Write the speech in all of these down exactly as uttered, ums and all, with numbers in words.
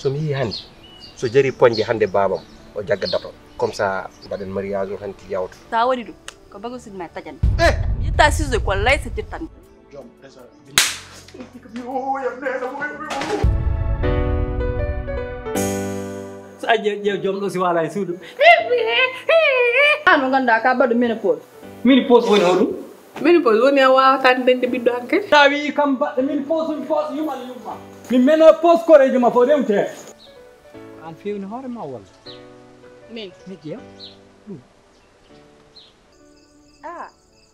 So mi yii hannde, so jari poñje hannde baabam, o jagga dato. Comme ça, mbaɗen mariage o hannde yawta. Sa waɗi ɗum, ko bago sinma taƴan. Eh! Mi yetta sisde ko lay sa ƴettan. Joom, esa, bini. Yo, yam neena mo, yo, yo. So a ƴeew, ƴeew joom ɗo si waala e suudu. An mo ngannduɗaa ka baɗɗo ménopause. Ménopause woni hoɗum? Ménopause woni a waawataa dañde ɓiɗɗo hankadi. Sa wii kam baɗɗo ménopause, ménopause yumal yumma. Mi ménopause koreejo ma fof rewte. An feewni hoore ma walla? Min? Mi ƴeew. Ɗum. Ah,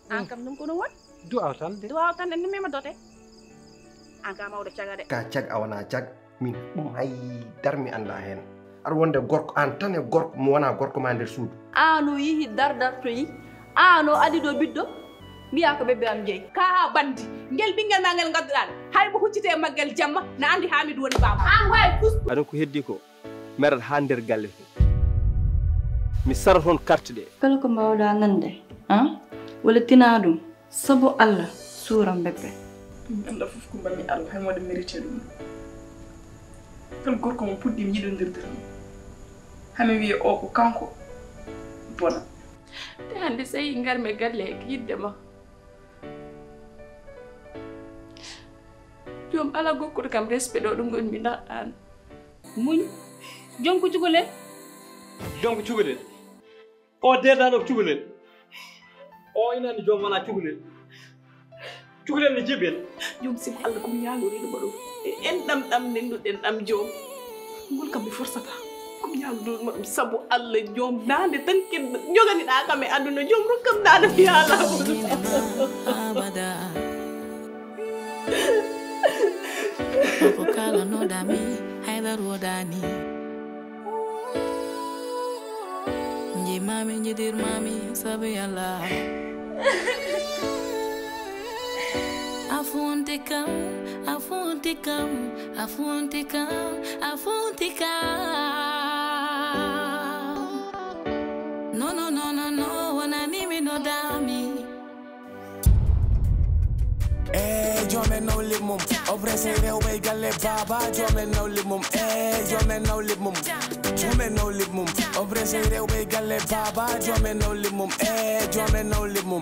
an kam ɗum kono won? Du'aw tan de. Du'aw tan en mema dote. An ka mawɗo caga de. Ka cag a wona cag, min ɗum hay dar mi annda heen. Aɗa wonde gorko an tan e gorko mo wona gorko ma nder suudu. An o yihi dar dartoyi, an o adi ɗo ɓiɗɗo, mbiya ko bébé am jeyi. Ka ha bandi, ngel ɓinngel ma ngel ngadduɗan, hay mo huccite e maggel jamma, na andi Hamidou woni baaba. An wawi fus. Aɗa ko heddi ko, merat ha nder galle to. Mi sara toon carte ɗe. Kala ko mbawɗa nande, an, walla tina ɗum, sabu Allah, suura bébé. Mi annda fof ko mbaɗmi Allah, hay mo waɗa mérité ɗum. Kala gorko mo puɗɗimi yiɗondirde tan, hami wiya o ko kanko bona. Te hannde so yii ngarmi galle e yidde ma. Joom ala gokkuɗo kam respect ɗo ɗum ngonmi ndaɗɗaano. Muñ. Joom ko cukalel. Joom ko cukalel. O deedaano ko cukalel. O inani joom wona cukalel. Cukalel ne jibel. Joom sibu Allah ko mi ñaagoriino mo ɗum. E enɗam ɗam ndenduɗen ɗam joom. Ngol kam mi forsata. Ko mi ñaagoriino mo ɗum sabu Allah joom daande tan ken joganiɗaa kam e aduna joom rokkam daande mi yaalaa. Abada. Ko kala no dami haydar wodani. Jimami jidir mami sabi Allah. Afunti kam, afunti kam, afunti kam, afunti kam. No, no, no, no, no, wonani mi no dami. Eh, jomen nawli mum. O pressé rewɓe galle baba, jomen nawli mum. Eh, jomen nawli mum. Jomen nawli mum. O pressé rewɓe galle baba, jomen nawli mum. Eh, jomen nawli mum.